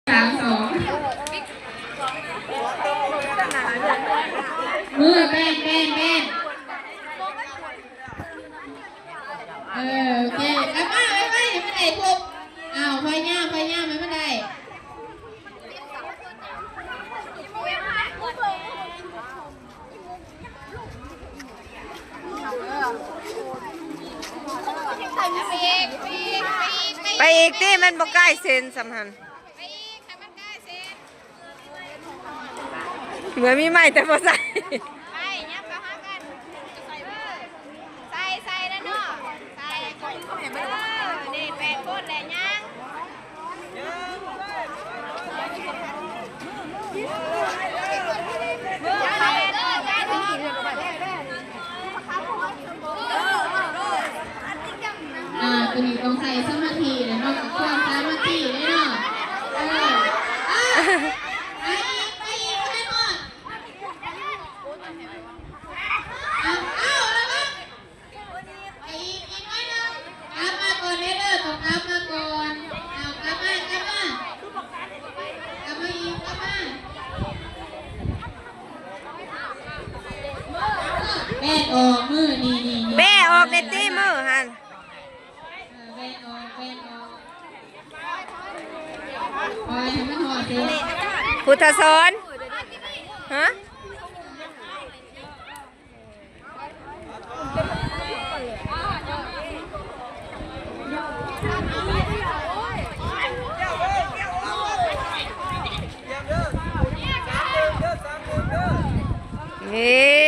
ສາມ ສອງ ມືແບນ ແບນ ແບນ ເອີ ໂອເຄ ກັບມາໄວໆ ໃຫ້ມັນໄດ້ຄົບ. ອ້າວ ພະຍາຍາມ ພະຍາຍາມໃຫ້ມັນໄດ້. ໄປອີກຕິ ມັນບໍ່ໃກ້ເສັ້ນສ່ຳຫັ້ນ. ເມື່ອມີໄມ້ແຕ່ບໍ່ໃສ່ ໄປ ຍັບເຂົ້າຫາກັນ ເອີ ໃສ່ ໃສ່ແລ້ວເນາະ ໃສ່ ເອີ ນີ້ແປດຄົນແຫຼະ ຍັງ ອ່າ ຕົວນີ້ຕ້ອງໃຊ້ສະມາທິແຫຼະເນາະ ຄວາມສາມັກຄີເດ້ເນາະ ເອີ ເອົາ ເອົາ ໄປອີກ ອີກໜ້ອຍໜຶ່ງ ກັບມາກ່ອນເດີ ຕ້ອງກັບມາກ່ອນ ເອົາ ກັບມາ ກັບມາ ກັບມາອີກ ກັບມາ ແບນອອກມື ນີ້ ນີ້ ນີ້ ແບນອອກແດ່ຕິ ມືຫັ້ນ ເອີ ແບນອອກ ແບນອອກ ປ່ອຍໃຫ້ມັນຮອດເດີ ພຸດທະສອນ ຮະ? ເອີ